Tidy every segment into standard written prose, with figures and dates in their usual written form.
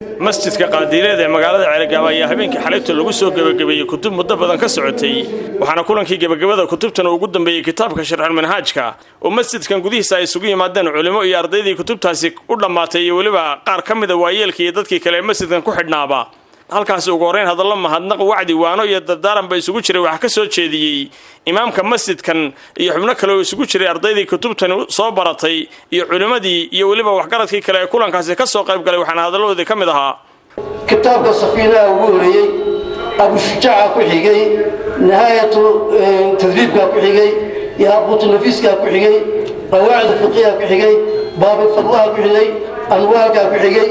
Masjidka Qaadireed ee magaalada Ceerigaabo ayaa habeenkii xalayto lagu soo gebagabeeyey kutub muddo badan ka socotay, waxaana kulankii gebagabada kutubtan ugu dambeeyey kitaabka Sharxulmanhaajka oo masjidkan gudihiisa ay isugu yimaadeen culimo iyo ardaydii kutubtaasi u dhammaatay iyo weliba qaar ka mida waayeelkii iyo dadkii kale ee masjidkan ku xidhnaaba. Halkaasi ugu horrayn hadallo mahadnaq, wacdi, waano iyo dardaaran ba isugu jiray waxaa ka soo jeediyey imaamka masjidkan iyo xubno kale oo isugu jiray ardaydii kutubtani soo baratay iyo culimmadii iyo weliba waxgaradkii kale ee kulankaasi ka soo qayb galay, waxaana hadalladoodii ka mid ahaa: Kitaabka Safiinaha ugu horeeyey, Abushujaaca ku xigay, Nihaayatu Tadriibkaa ku xigay, Yaaquutu Nafiiskaa ku xigay, Qawaacid Fiqiyaa ku xigay, Baabilfadlaha ku xigay, Anwaalkaa ku xigay,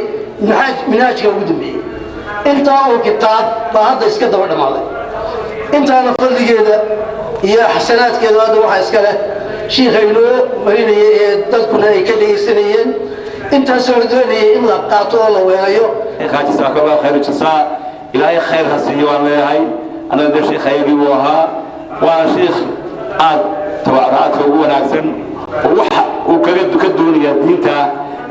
Minhaajkaa ugu dambeeyey. Intaa oo kitaab baa hadda iska daba dhammaaday. Intaana fadligeeda iyo xasanaadkeeda hadda waxaa iska leh shiikha inoo marinayay ee dadkuna ay ka dhegaysanayeen. Intaasoo la doonayay in la qaato oo la weelayo. Jazakallahu khayr jazaa, Ilaahay khayr ha siiyo waan leeyahay. Annaga dee shiikhayagii buu ahaa, waana shiikh aad tabarucaadka ugu wanaagsan oo waxa uu kaga ka doonayaa diinta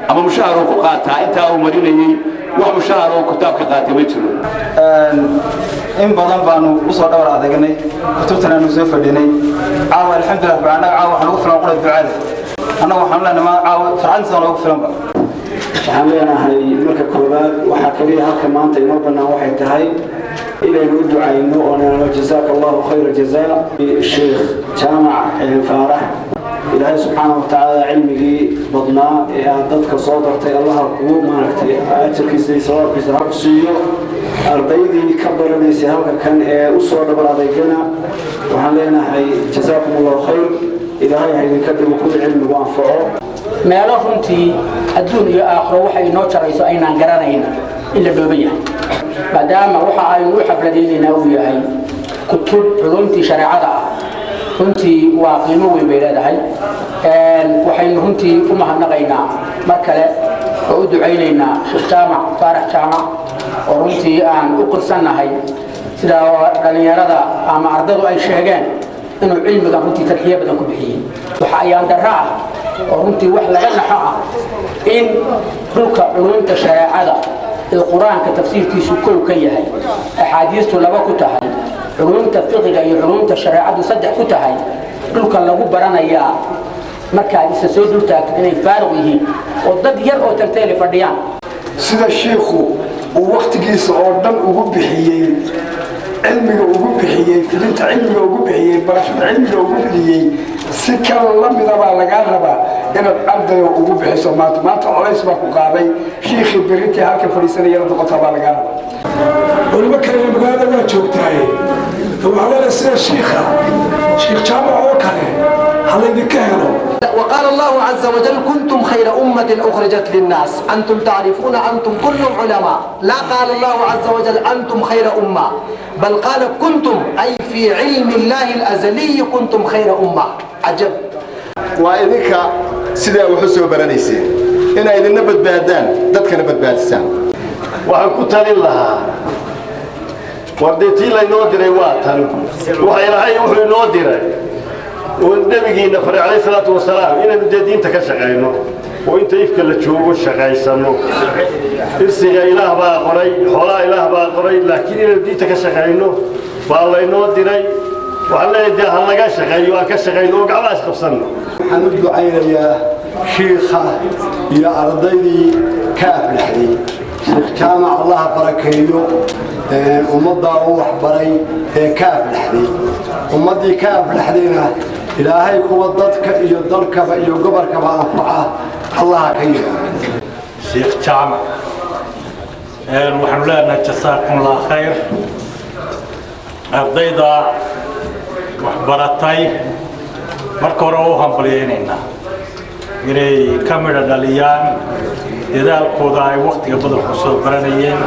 ama mushahar uu ku qaataa. Intaa uu marinayey wax mushahar oo kitaabka qaatay ma jiro. In badan baanu usoo dhawr adegnay kutubtan aanu soo fadhinay. Caawa, alxamdulillah, annaga caawa waxaa nagu filan qura ducada. Annaga waxaanu leenahay caawa farxaddiisa noogu filanba. Waxaan leenahay marka koowaad, waxaa kaliya halka maanta inoo bannaan waxay tahay inaynu u ducayno oo nano jazaaka Allahu khayra jazaa, Sheekh Jaamac Faarax. Ilaahay subxaana wa tacaala cilmigii badnaa ee aad dadka soo dartay Allaha kugu maaragtay ajarkiisa iyo sawaabkiisa ha ku siiyo. Ardaydii ka baranaysay halka kan ee u soo dhabar adeygana waxaan leenahay jazaakum Allahu khayr. Ilaahay ha idinka dhigo kuwii cilmigu anfaco. Meelo runtii adduun iyo aakhiro waxay inoo jarayso aynaan garanayn in la dhooban yahay, maadaama waxa aynu u xafladaynaynaa uu yahay kutub culumtii shareecada ah. Runtii waa qiimo weyn bay leedahay. Waxaynu runtii u mahadnaqaynaa mar kale oo u ducaynaynaa Sheekh Jaamac Faarax Jaamac, oo runtii aan u qirsannahay sida dhallinyarada ama ardadu ay sheegeen inuu cilmigan runtii tadxiyo badan ku bixiyey. Waxa ayaan darro ah oo runtii wax laga naxo ah in dhulka culumta shareecada ee Qur-aanka tafsiirkiisu kow ka yahay, axaadiistu laba ku tahay, culumta fiqiga iyo culumta shareecadu saddex ku tahay, dhulka lagu baranayaa markaad isa soo dul taagtid inay faaruq yihiin oo dad yar oo tagteeli fadhiyaan. Sida shiikhu uu wakhtigiisa oo dhan ugu bixiyey cilmiga, ugu bixiyey fidinta cilmiga, ugu bixiyey barashada cilmiga, ugu bixiyey si kala la mida baa lagaa rabaa inaad ardayo ugu bixiso. Maanta colays baa ku qaaday, shiikhii berritii halka fadhiisanayana noqotaa baa lagaa rabaa. Culimo kalena magaalada waa joogtaaye. Waxaa leedahay sida shiikha, Sheekh Jaamac oo kale ha laydinka helo. وقال الله عز وجل: كنتم خير أمة أخرجت للناس. أنتم تعرفون، أنتم كلهم علماء. لا قال الله عز وجل أنتم خير أمة، بل قال كنتم، أي في علم الله الأزلي كنتم خير أمة. عجب. Waa idinka sidaa wax u soo baranayseen inay idinna badbaadaan, dadkana badbaadisaan. Waxaan ku talin lahaa, war dee tii laynoo diray waa tan. Waxa Ilaahay wuxuu inoo diray oo Nebigiina faray calayhi salaatu wasalaam inaynu dee diinta ka shaqayno oo inta ifka la joogo shaqaysanno. Irsiga Ilaah baa qoray, xoolaha Ilaah baa qoray, laakiin inaynu diinta ka shaqayno baa laynoo diray. Waxaan leeyahay dee ha laga shaqeeyo, aan ka shaqayno oo gacmaha isqabsanno. Waxaan u ducaynayaa shiikha iyo ardaydii ka aflaxday. Sheekh Jaamac Allaha barakeeyo ummaddaa u waxbaray ee ka aflaxday. Ummaddii ka aflaxdayna Ilaahay kuwa dadka iyo dalkaba iyo gobolkaba anfaca Allaha ka yeelo. Sheekh Jaamac waxaanu leenahay jasaakum Allah khayr. Ardayda waxbaratay marka hore u hambalyaynaynaa inay ka midho dhaliyaan dadaalkooda ay wakhtiga badan ku soo baranayeen.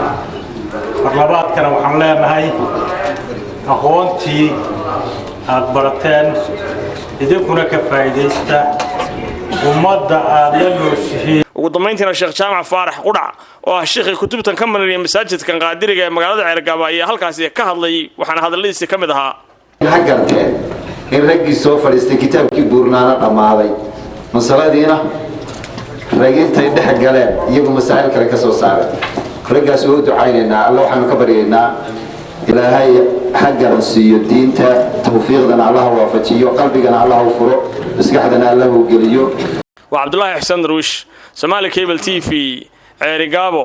Marlabaadkana waxaan leenahay aqoontii aad barateen idinkuna ka faa'iidaysta ummadda aad la nooshihiin. Ugu dambayntiina Sheekh Jaamac Faarax Qudhac, oo ah shiikhii kutubtan ka marinaya masaajidkan Qaadiriga ee magaalada Ceergaabo, ayaa halkaasi ka hadlay, waxaana hadalladiisii ka mid ahaa: Ha garteen in raggii soo fadhiistay kitaabkii buurnaana dhammaaday, masaladiina rag intay dhex galeen iyagu masaa'il kale ka soo saareen. Raggaas waa u ducaynaynaa. Alla waxaanu ka baryaynaa Ilaahay xaggana siiyo diinta, tawfiiqdana Allaha waafajiyo, qalbigana Allah u furo, maskaxdana Allah u geliyo. Waa Cabdulaahi Xuseen Darwiish, Somaali Cable TV, Ceerigaabo.